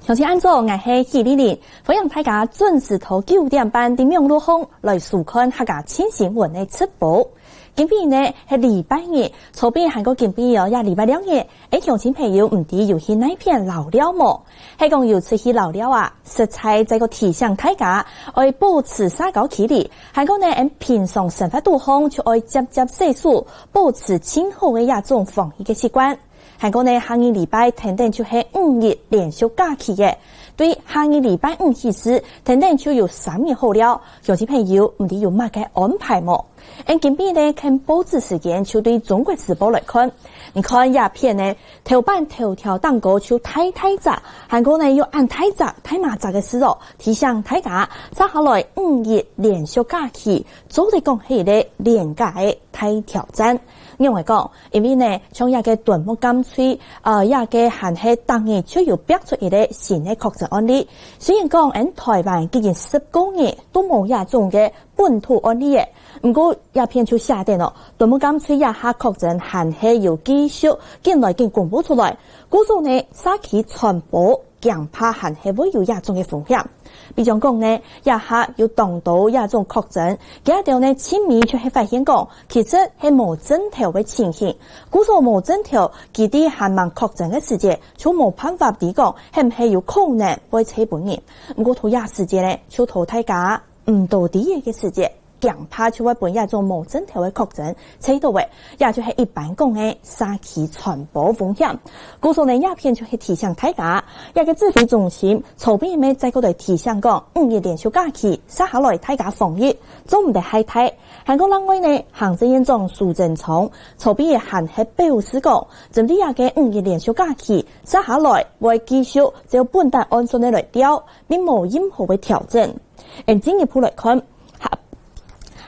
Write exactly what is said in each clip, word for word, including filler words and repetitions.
同時，恁早，𠊎係許麗玲，歡迎大家準時到九點半在網路項來收看客家新新聞个直播。今晡日呢係禮拜日，昨晡還過今晡日哦，也禮拜六日，𠊎鄉親朋友毋知有去哪片遶尞無？係講有出去遶尞啊，實在再過提醒大家，愛保持社交距離，還過呢，𠊎平常生活肚項就愛輒輒洗手，保持盡好个這種防疫个習慣。 還過呢，下二禮拜跈等就係五一連續假期了。對下二禮拜五起始，跈等就有三日好尞，鄉親朋友毋知有麼个安排無？𠊎今晡日看報紙時間就對中國時報來看。你看這片呢，頭版頭條頂高就大大隻，還過呢又恁大隻、大麼隻个字哦，提醒大家，接下來五一連續假期，做得講係一個連假个大挑戰。 仰般講，因為呢，像這個端木減稅，呃，這個還係逐日就有逼出一個新个確診案例。雖然講，𠊎台灣既經十個月都無這種个本土案例了，毋過這片就寫等哦，端木減稅這下確診還係有繼續緊來緊公布出來。故所呢，社區傳播 驚怕還係會有這種个風險。比將講呢，這下有當多這種確診，佢兜呢盡尾就係發現講，其實係無症頭个情形。故所無症頭，佢兜還吂確診个時節，就無辦法知講係毋係有可能會傳分人。毋過到這時節呢，就到大家毋多知个時節， 驚怕就會分這種無症頭个確診傳著了，也就係一般講个社區傳播風險。故所呢，這片就係提醒大家，這個指揮中心昨晡日再過來提醒講，五一連續假期，接下來大家防疫，做毋得害大。還過另外呢，行政院長蘇貞昌昨晡日還係表示講，針對這個五一連續假期，接下來會繼續照本旦按算个來調，並無任何个調整。 𠊎進一步來看，下，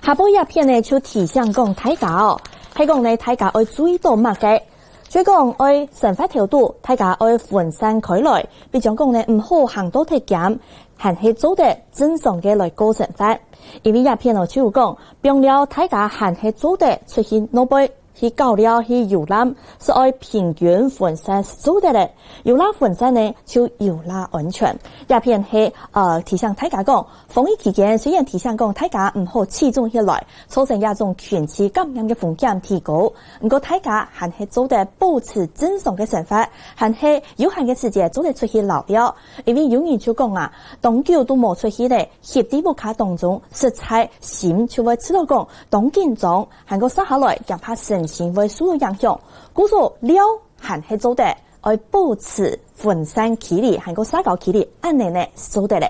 下背這片呢就提醒講大家哦，係講呢大家愛注意到麼个？就講愛生活頭度，大家愛分散開來，比將講呢毋好行到忒兼，還係做得正常个來過生活。因為這片哦就有講，放尞大家還係做得出去外背 去搞尞去遊覽，係愛平均分散就做得了。有罅分散呢，就有罅安全。這片係，呃，提醒大家講，防疫期間雖然提醒講大家毋好聚眾起來，造成這種群聚感染个風險提高，毋過大家還係做得保持正常个生活，還係有閒个時節做得出去遶尞。因為有人就講啊，當久都無出去了，翕在屋下當中，實在心就會試著講當緊張， 還過續下來，驚怕身心會受到影響。故所尞還係做得，愛保持分散距離，還過社交距離，恁仔呢係做得了。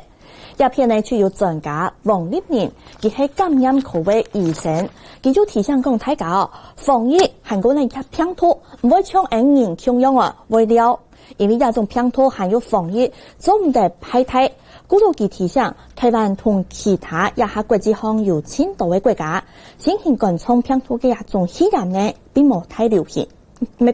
這片呢就有專家王立仁，佢係感染科个醫生，佢就提醒講大家哦，防疫還過呢這病毒毋會像𠊎人共樣哦，會尞。 因為這種病毒還有防疫做毋得害大。故所佢提醒，台灣同其他這下國際上有盡多个國家，新型冠狀病毒个這種肺炎呢，並無大流行，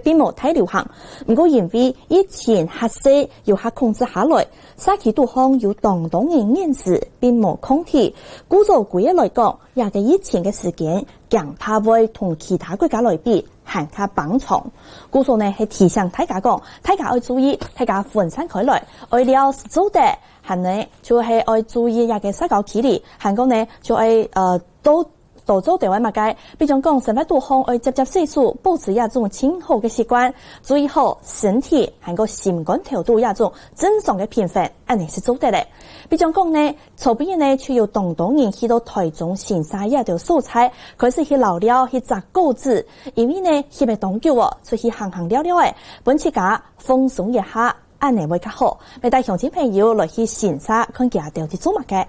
並無大流行。毋過因為疫情較細，有較控制下來，社區肚項有當多人染著，並無抗體。故所歸個來講，這個疫情个時間，驚怕會同其他國家來比， 還較放長。故所呢係提醒大家講，大家愛注意，大家分散開來，愛尞係做得，還呢就係愛注意這個社交距離，還過呢就愛，呃，多，多做兜仔麼个，比將講生活肚項愛輒輒洗手，保持這種盡好个習慣，注意好身體，還過心肝頭肚這種正常个平衡，恁仔係做得了。比將講呢， 昨晡日呢，就有當多人去到台中新社這兜所在，開始去遶尞、去摘果子，因為呢，翕仔當久哦，出去行行尞尞仔，分自家放鬆一下，恁仔會較好。𠊎帶鄉親朋友來去新社看佢兜在做麼个。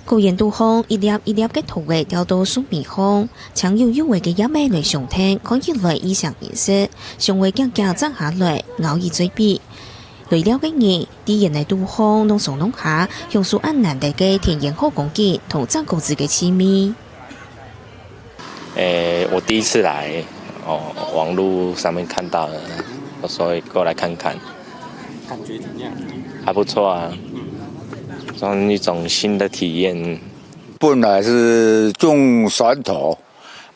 果園肚項一粒一粒个桃仔吊到樹尾項，青幼幼仔个葉仔來相𢯭，看起來異常人惜，想愛遽遽摘下來，咬一嘴鼻。 來尞个人，在園仔肚項弄上弄下，享受恁難得个田園好光景同摘果子个趣味。誒，我第一次來，哦，網路上面看到的，我所以過來看看。感覺怎麼樣？還不錯啊，嗯。算一種新的體驗。本來是種酸桃，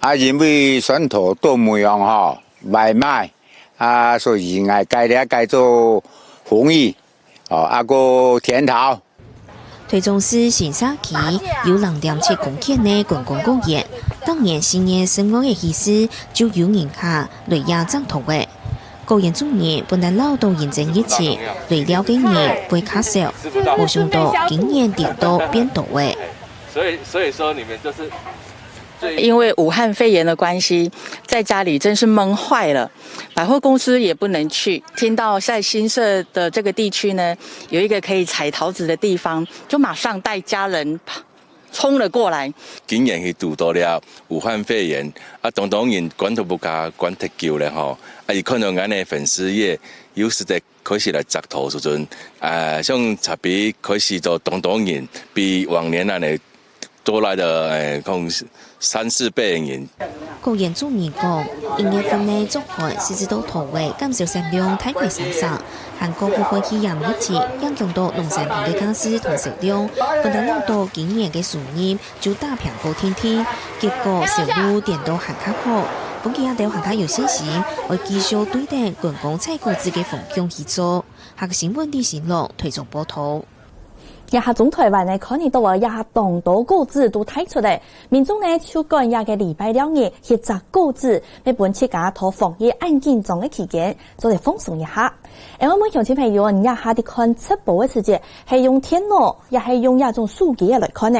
啊，因為酸桃都無用吼，外賣， 啊，所以𠊎改了改做烘焙，哦，啊个甜桃。台中市新社區有零點七公頃个觀光公園，當年四月十五个時節，就有人客來這摘桃仔。果園主人本來恅著認真日子，來尞个人會較少，無想到今年顛倒變多仔。所以，所以說你們就是最因為武漢肺炎的關係，在家裡真是悶壞了。百貨公司也不能去，聽到在新社的這個地區呢，有一個可以採桃子的地方，就馬上帶家人衝了過來。今年係堵著了武漢肺炎，啊，當多人關到屋下關忒久了吼，啊，佢看著𠊎个粉絲頁，又係在開始來摘桃時陣，啊，像差別開始到當多人，比往年恁樣多來个，誒，可能三四倍个人。果園主人講，一月份个種花，使得桃仔減少產量大概三成，還過武漢肺炎疫情影響到農產品个價數同銷量，本來恅著今年个收入就打平過定定，結果銷路顛倒還較好，分佢兜還較有信心，愛繼續對等觀光採果子个方向去做。客家新聞李新樂，台中報導。 這下中臺灣呢，看得著啊，這下當多果子都大出了。民眾呢，就趕這个禮拜六日去摘果子，愛分自家在防疫恁緊張个期間，做得放鬆一下。誒，𠊎問鄉親朋友，你這下在看直播个時節，係用電腦，也係用這種手機仔來看呢？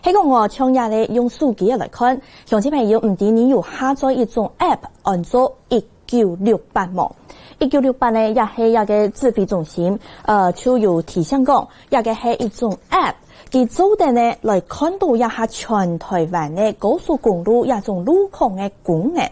係講哦，像這个用手機仔來看，鄉親朋友，毋知你有下載一種app，安做一九六八無？一九六八呢，也係這个指揮中心，呃，就有提醒講，這个係一種app，佢做得呢來看著這下全臺灣个高速公路這種路況个功能。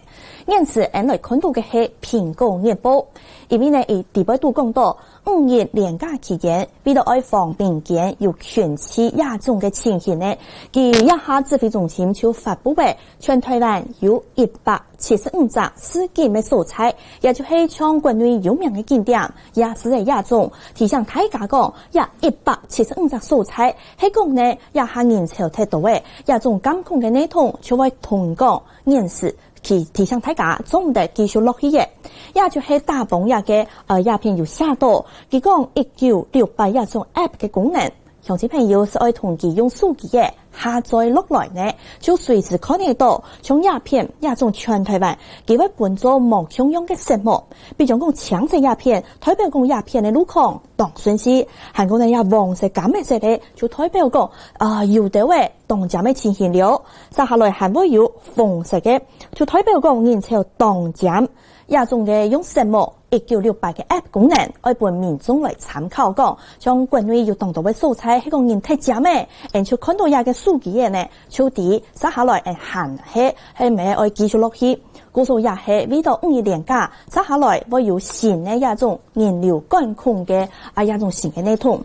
現時𠊎來看著个係蘋果日報，因為呢，佢底背都講著五一連假期間，為著愛防民間有群聚這種个情形呢，佢這下指揮中心就發布了 全臺灣有一百七十五隻市景个所在，也就係像國內有名个景點，夜市个這種，提醒大家講，這一百七十五隻所在，係講呢，這下人潮忒多了，這種監控个系統就會停工，現時去提醒大家，做毋得繼續落去了。也就係打幫這个，呃，這片有寫著，佢講一九六八這種app个功能， 鄉親朋友係愛同佢用手機仔下載落來呢，就隨時看得著，像這片這種全臺灣，佢會分做無共樣个色目。比將講青色這片，代表講這片个路況當順序；還過呢，這黃色、柑仔色个，就代表講，啊，有兜仔當尖个情形了。接下來還會有紅色个，就代表講人潮當尖。 這種个用色目一九六八个app功能，愛分民眾來參考講，像國內有當多个所在，係講人忒尖了，𠊎就看著這个手機仔呢，就知接下來𠊎還係，係毋係愛繼續落去。故所也係為著五一連假，接下來會有新个這種人流管控个，啊，這種新个系統。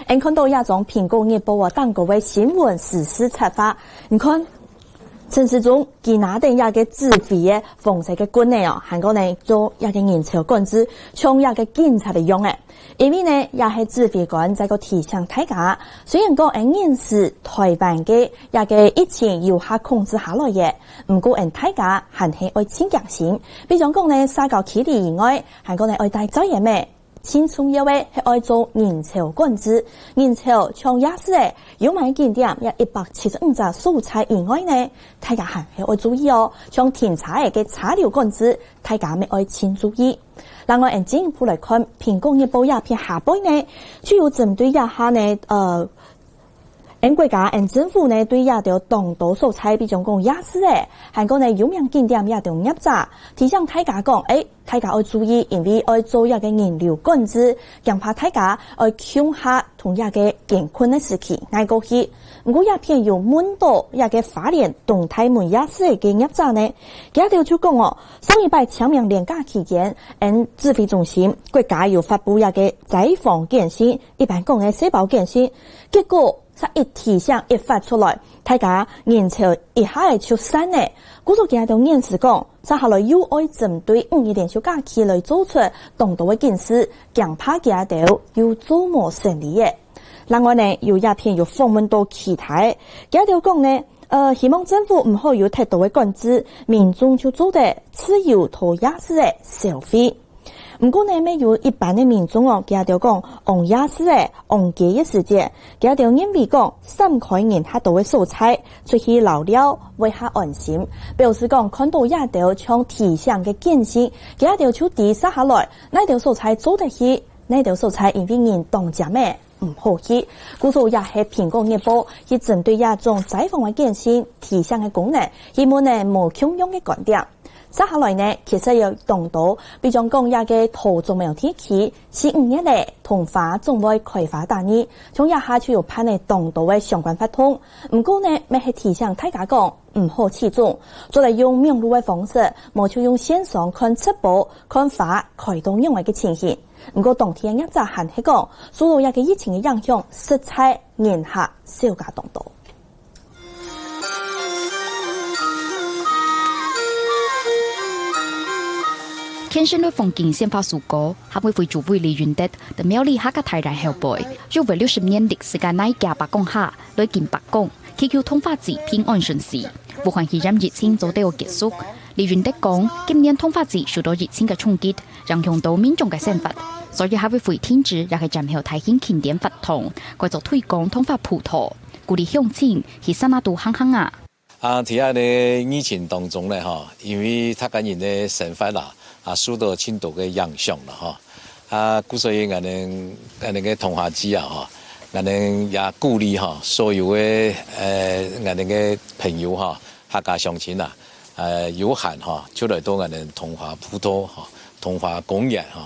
𠊎看著這種蘋果日報啊，頂高个新聞時事策劃，你看， 陳時中佢拿等這个指揮个紅色个棍仔哦，還過呢做這个人潮管制，像這个警察个樣仔。因為呢，這係指揮官再過提醒大家，雖然講𠊎認識臺灣个這个疫情有較控制下來了，毋過𠊎大家還係愛盡小心。比將講呢，社交距離以外，還過呢愛戴遮掩仔。 盡重要个係愛做人潮管制，人潮像夜市仔，有麼个景點這一百七十五隻所在以外呢，大家還係愛注意哦，像停車仔个車流管制，大家乜愛盡注意。另外，𠊎進一步來看蘋果日報這片下背呢，就有針對這下呢，呃， 𠊎國家𠊎政府呢對這兜當多所在，比將講夜市仔，還過呢有名景點這兜業者，提醒大家講，誒，大家愛注意，因為愛做這个人流管制，驚怕大家愛共下同這个艱困个時期挨過去。毋過這片有問著這个花蓮東大門夜市仔个業者呢，佢兜就講哦，上禮拜清明連假期間，𠊎指揮中心國家有發布這个災防簡訊，一般講个細胞簡訊，結果 才一提醒一發出來，大家人潮一下仔就散了。故所佢兜現時講，接下來又愛針對五一連續假期來做出當多个警示，驚怕佢兜又做無生理了。另外呢，有這片有訪問著其他个，佢兜講呢，呃，希望政府毋好有忒多个管制，民眾就做得自由在夜市仔消費。毋過呢，乜有一般个民眾哦，佢兜講，往夜市仔、往街个時節，佢兜認為講，散開人較多个所在，出去尞尞會較安心。表示講，看著這兜像提醒个警訊，佢兜就知煞下來，哪兜所在做得去，哪兜所在因為人當尖仔，毋好去。故所也係蘋果日報去針對這種災防个警訊、提醒个功能，希望呢無共樣个觀點。 接下來呢，其實有當多，比將講這个桃竹苗地區，四五月咧，桐花總會開花打日，像這下就有辦了當多个相關活動。毋過呢，乜係提醒大家講，毋好聚眾，做得用網路个方式，無就用線上看直播、看花開到仰仔个情形。毋過當地个業者還係講，受到這个疫情个影響，實在人客少加當多。 天生對風景鮮花樹哥，客委會主委李雲德，在苗栗客家大人後背，有為六十年歷史个奈家伯公下，來敬伯公，祈求桐花節平安順序。武漢肺炎疫情早兜結束，李雲德講，今年桐花節受到疫情个衝擊，影響到民眾个生活，所以客委會停止也係暫後大型慶典活動，改做推廣桐花步道，鼓勵鄉親去山仔肚行行啊。 啊，在這个疫情當中呢，吼，因為大家人个生活啦，啊，受到盡多个影響啦，吼。啊，故所以𠊎等，𠊎等个桐花節啊，吼，𠊎等也鼓勵，吼，所有个，呃，𠊎等个朋友，吼，客家鄉親啊，呃，有閒，吼，就來到𠊎等桐花步道，吼， 桐花公園，吼，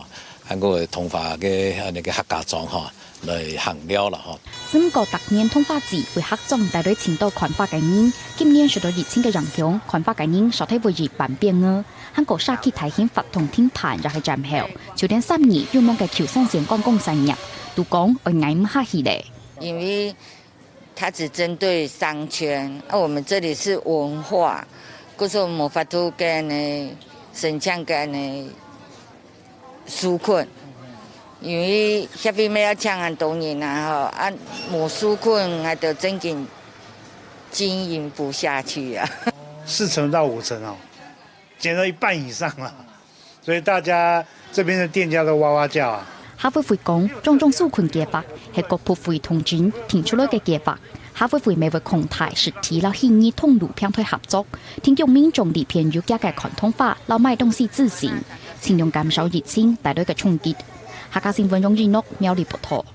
還過桐花个，呃，該个客家庄，吼，來行尞啦，吼。毋過逐年桐花節為客庄帶來盡多看花个人，今年受到疫情个影響，看花个人少忒會一半邊仔，還過社區大型活動停辦也係暫後，就連三義有名个舊山線觀光產業，都講愛挨毋下去咧。因為 它只針對商圈，啊，我們這裡是文化，故所無法度跟呢，申請跟呢紓困，因為協會乜愛請恁多人啊，吼，啊，無紓困，𠊎兜真經經營不下去啊。四成到五成哦，減了一半以上了。 所以大家這邊的店家都哇哇叫啊。客委會講，種種紓困計畫係各部會同齊定出來个計畫。客委會乜會擴大實體摎虛擬通路平台合作，提供民眾利便有價个看桐花摎買東西資訊，盡量減少疫情帶來个衝擊。客家新聞楊一諾苗栗報導。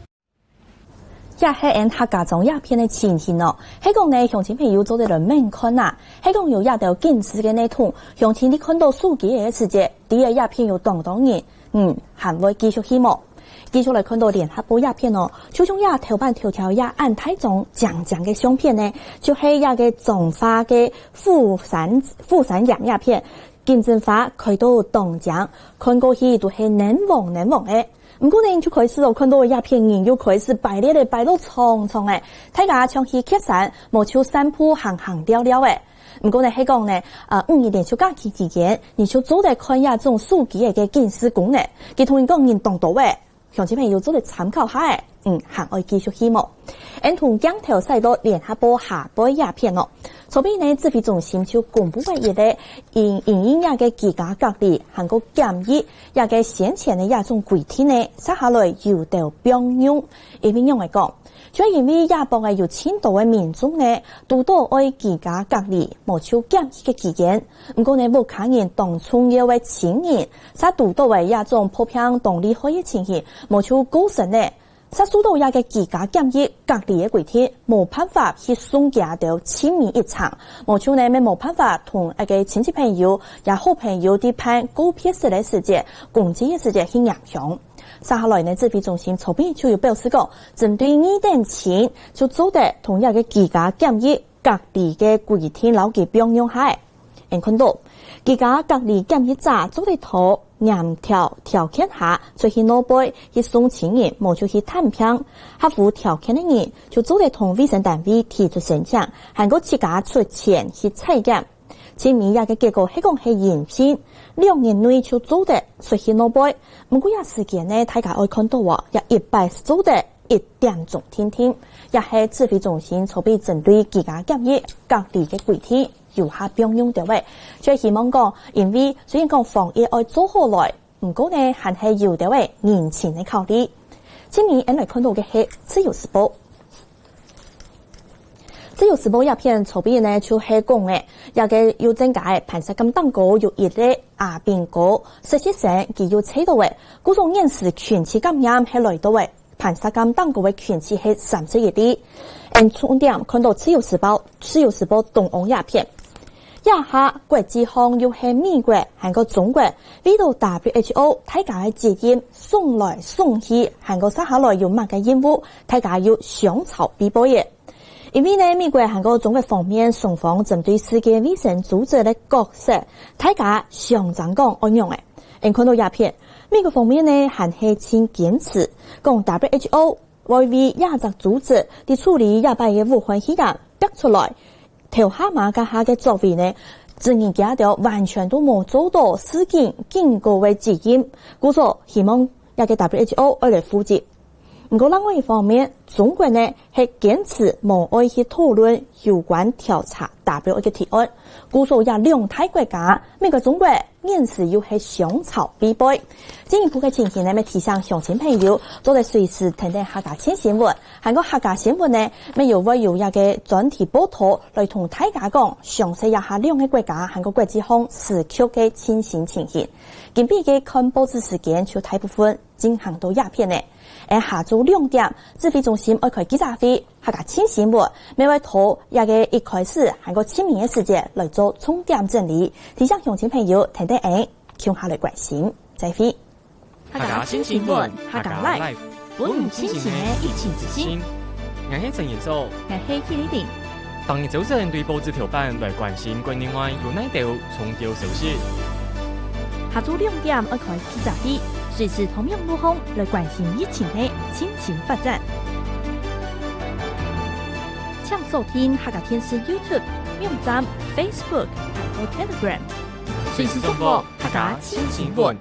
這係𫣆客家庄這片个情形哦。係講呢，鄉親朋友做得來問看啊，係講有這兜警示个系統，鄉親你看到手機个時節，知个這片有當多人，嗯，還會繼續去無？繼續來看到聯合報這片哦，就像這頭版頭條這恁大張靚靚个相片呢，就係這个彰化个富山，富山營這片，金針花開到當靚，看過去都係能黃能黃个。 毋過呢，就開始哦，看到這片人又開始排列咧，排到長長个，大家像去蹶山，無就散步行行尞尞个。毋過呢，係講呢，呃，五日連續假期期間，你就做得看這種手機个警示功能，佢同你講人當多个，鄉親朋友做得參考下个，嗯，還愛繼續去無？𫣆同鏡頭徙到聯合報下背這片哦。昨晡呢，指揮中心就公布个一个因，因應這个居家隔離，還過檢疫 這个先前个這種規定呢，續下來有兜放鬆。因為仰仔講，就因為這駁仔有盡多个民眾呢，堵到愛居家隔離，無就檢疫个期間。毋過呢，屋下人當重要个親人，續堵到个這種破病當厲害个情形，無就過身呢， 續受到這个居家檢疫隔離个規定，無辦法去送佢兜盡尾一程，無就呢，乜無辦法同這个親戚朋友、也好朋友在辦告別式个時節、公祭个時節去拈香。續下來呢，指揮中心昨晡就有表示講，針對二等親就做得同這个居家檢疫隔離个規定摎佢放鬆下。 𫣆看到，居家隔離檢疫者做得在嚴格條件下出去外背去送親人，無就去探病。合乎條件个人就做得同衛生單位提出申請，還過自家出錢去採檢。盡尾這个結果係講係陰性，兩日內就做得出去外背。毋過這時間呢，大家愛看到哦，這一擺做得一點鐘定定，這係指揮中心昨晡針對居家檢疫隔離个規定。 有下放鬆兜仔。就希望講，因為雖然講防疫愛做好來，毋過呢，還係有兜仔人情个考慮。今晡日𠊎來看到个係《自由時報》。《自由時報》這篇頭版呢，就係講个，這个有增加个盤石柑蛋糕有一粒阿兵哥，實習生佢有食到个，故所現時群聚感染係來到个，盤石柑蛋糕个群聚係三十一例。𠊎重點看到《自由時報》，《自由時報》東歐這篇。 這下國際上又係美國還過中國為到WHO大家个責任送來送去，還過續下來有麼个任務，大家又相抄備報仔。因為呢，美國還過中國方面雙方針對世界衛生組織个角色，大家相爭講仰仔。𠊎看到這篇，美國方面呢還係盡堅持，講WHO會為這隻組織在處理這擺个武漢肺炎逼出來，頭下馬該下个作為呢，證明佢兜完全都無做到事情警告个責任，故所希望這个WHO愛來負責。毋過另外一方面，中國呢係堅持無愛去討論有關調查WHO个提案，故所這兩大國家，美國、中國，現時又係相抄備報。進一步个情形呢，乜提醒鄉親朋友，做得隨時跈等客家全新聞，還過客家新聞呢，乜有會有這个專題報導 來同大家講詳細這下兩个國家還過國際上時局个最新情形。今晡日个看報紙時間就大部分進行到這片了。𠊎下晝兩點，指揮中心愛開記者會，客家全新聞乜會在這个一開始還過盡尾个時間來做重點整理，提醒鄉親朋友跈等𠊎共下來關心。再會。 客家新新聞，客家Live，分你清醒个疫情資訊。𠊎係陳仁祖，𠊎係許麗婷。逐日朝晨對報紙頭版來關心國內外有哪兜重要消息。下晝兩點愛開記者會，隨時同樣路項來關心疫情个最新發展。請鎖定客家電視YouTube、網站、Facebook、還有Telegram，隨時掌握客家新新聞。